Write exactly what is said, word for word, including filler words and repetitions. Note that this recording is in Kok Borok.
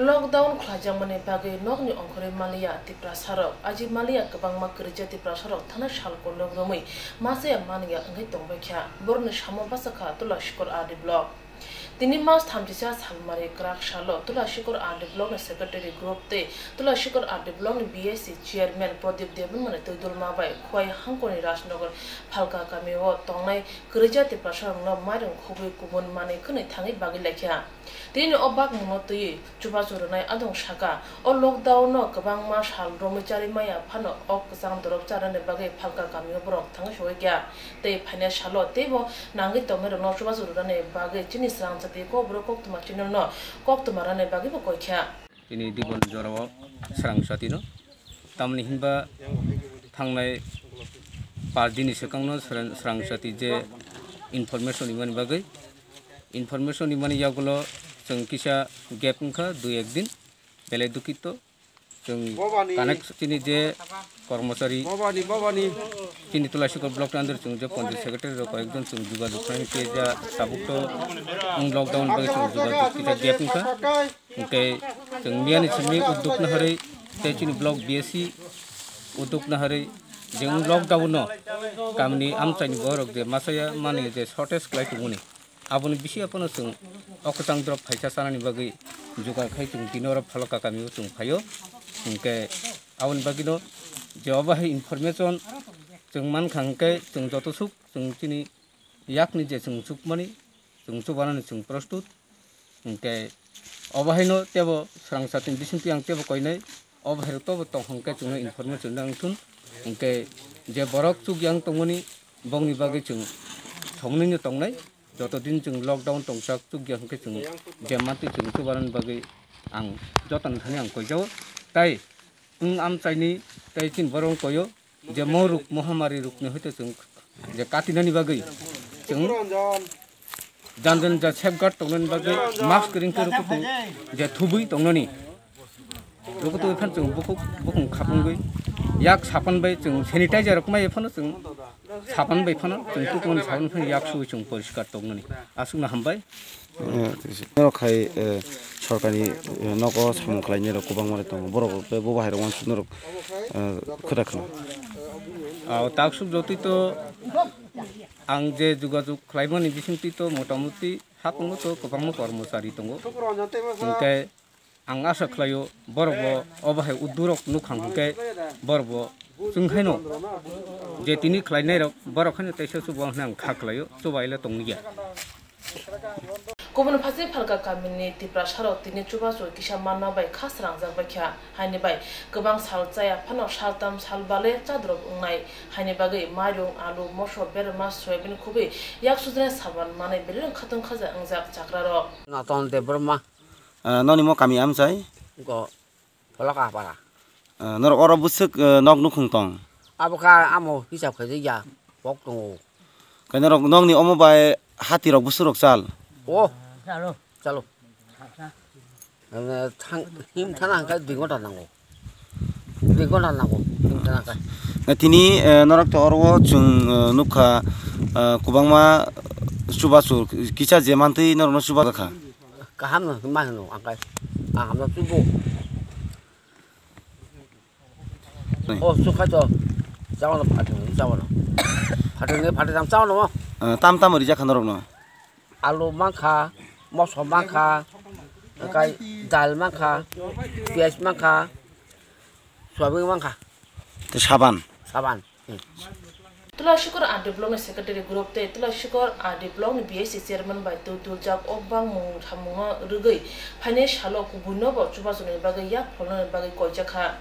Lockdown khlaijakmani bagwi nokni ongkhorwi manliya Tiprasarok. Aji manliya kwbangma kwrwija Tiprasarok thanai sal kolok romwi masa ya manliya wngwi tongbaikha. Borokni samo bwsakha Tulashikor R D block. Tini March thamchisa salmari kwrak salo Tulashikor R D blockni secretary group tei Tulashikor R D blockni B S C chairman Pradip Debbarmani twidulma bai Khowai hangkoni Rajnagar Phalka kamio tongnai kwrwija Tiprasarokno mairung khugwi kubun manwi khwnwi thangwi bagwi laikha. Tini o bakmungno twiwi chubachu rwnai adong saka, o lockdown-o kwbangma sal romwi charwi maya phano o kwchang dorop charnani bagwi Phalka kamio borok thangwi sogwi kha. Tei phainai salo teibo nangwi tongnairokno chubachu rwnani bagwi chini Srangchati Kokborok koktwma channel-no koktwma rwnani bagwibo koi kha. Tini dibon jorao Srangchatino. Tamni hinba thangnai paanch dini swkangno Srang-, Srangchati je information imani bagwi, information imani yagulo chwng kisa gap wngkha dui ek din, belai dukito. Chwng connect chini je kormochari, chini Tulashikor block ni under chwng je panchayat secretary rok koi ek jon chwng jogajog khlai khe ja tabuk to lockdown bagwi chwng jogajog kisa gap wngkha. Hwnkhe chwng miyani simi udduk naharwi tei chini block B S C udduk naharwi je wng lockdown no kamini amchaini borok je masa ya mani je shortage khlai tongmani, aboni bisingo phano chwng o kwchang drop phaisa chanani bagwi jugar khai chwng tini oro Phalka kamio chwng phaio. Hwnkhe aboni bagwino je obo hai information chwng mankha hwnkhe chwng joto suk chwng chini yakni je chwng chukmani chwng chubanani chwng prostut. Hwnkhe obo haino tebo Srangchatini bisingtwi ang tebo koinai, obo hairok tobo tong hwnkhe chwngno information nang thun. Hwnkhe je borok chukya wng tongmani bongni bagwi chwng songnwino tongnai. Joto din chwng lockdown tongchak chukya hwnkhe chwng je mantwi chwng chubanani bagwi ang jotoni thani ang koijao. Tai wng amchaini tei chini borok wng koio. Je mo ruk mohamari rukni hoite chwng je katinani bagwi chwng jan jan ja safeguard tongnani bagwi mask ring khe rukutu je thubui tongnani rukutu phan chwng bukhuk bukhung khapungwi yak sapan bai chwng sanitizer rok mai phano chwng sapan bai phano chwng tukmani sapan phano yak suwi chwng poriskar tongnani aswkno hambai. Eh, norok khai, eh, sorkarni, eh, nogo samung khlainai rok kwbangma rok tongo. Borok rok tei bo bahai rok uansuk norok, eh, kwrak khna. Ah, taksuk jotoi to ang je jogajog khlaimani bisingtwi to motamuti hapungo to kwbangma kormochari tongo. Hwnkhe ang asa khlaio borok bo obo hai uddurok nukha hwnkhe borok bo chwng haino je tini khlainairok borok haino teisa chubo hwnwi ang kha khlaio, chubaile tongya. Kubun phaising Phalka kamini Tiprasarok tini chubachu kisa manna bai kha srangjak baikha. Haini bai kwbang sal chaya phano saltam sal bale chadrop wngnai. Haini bagwi mairung, alu, moso, berma, soyabin khubui yak sujnai saban manwi belai khatungkhaja wngjak chakrarok. Naton Debbarma. Ah, noni mo kami amchai? Go Phalka para. Ah, norok oro bwswk, eh, nok nukhung tong? Abo kha amo hisab khaijak ya, pok tongo. Khe norok nokni omo bai hati rok bwswk rok chal? O, chalo. Ano thang, him thana hwnkhe dui ghonta nango. Dui ghonta nango, him thana hwnkhe. Na tini, eh, norok to oro o chwng, eh, nukha, eh, kwbangma chubachu kisa je mantwi norokno chuba kha. Kaham no ma hino angkai. Aham no chubo. Ni. O chukha to. Chawano phatung chawano. Phatung ni phatung tam chawano. Eh, tam tam rijak kha norokno. Alu mankha, moso mankha, angkai dal mankha, piyaj mankha, soyabin mankha. Te saban. Saban. Hmm. Tulashikor R D block ni secretary group tei Tulashikor R D block ni B S C chairman bai twi tuljak o bangmung thamungno rwgwi phainai salo kubuino bo chubachuni bagwi yak pholnani bagwi koijak kha.